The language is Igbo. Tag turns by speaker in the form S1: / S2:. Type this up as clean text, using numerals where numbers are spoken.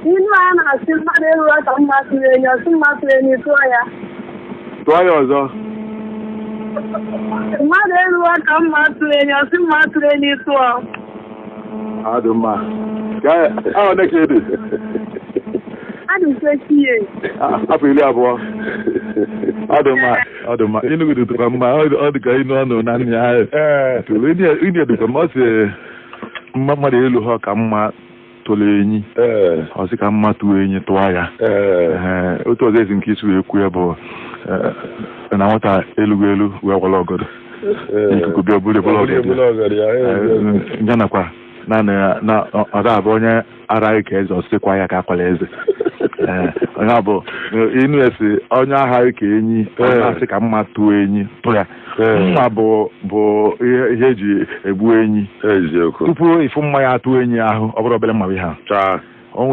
S1: Ilu a na-asị mmadụ eruru ka mma tụrụ enyi, ọsị mma tụrụ enyi tụọ ya.
S2: Tụọ ya ọzọ.
S1: Mmadụ eruru ka mma tụrụ enyi, ọsị mma tụrụ enyi tụọ.
S2: Ọ dị mma. Ahụ ole ka ị dị?
S1: Adị m 20 years.
S2: Afọ 20. Ọ dị mma, ọ dị mma. Inu gị dịkwa mma, ọ dị ka inu ọ nụrụ na nne ya. Tụrụ inu ya dịkwa mma, ọ sị mmadụ elu ha ka mma tụrụ enyi. Ọ sị ka mma tụọ enyi tụọ ya. Otu ọzọ esi nke isi wee kwuo ya bụ na nwata elugo elu wee gwala ọgọdọ. Ikuku bịa buru ebulu ọgọdọ ya. Ya nakwa na ọ ga-abụ onye ara ka eze, ọsịkwa ya ka akwala eze. Onye bụ inu esi onye agha ka enyi, ọ na-asị ka mma tụọ enyi tụ ya. Mma bụ ihe eji egbu enyi. Tupu ịfụ mma ya atụ enyi ahụ, ọ bụrụ obere mma bụ ihe a. Onwe.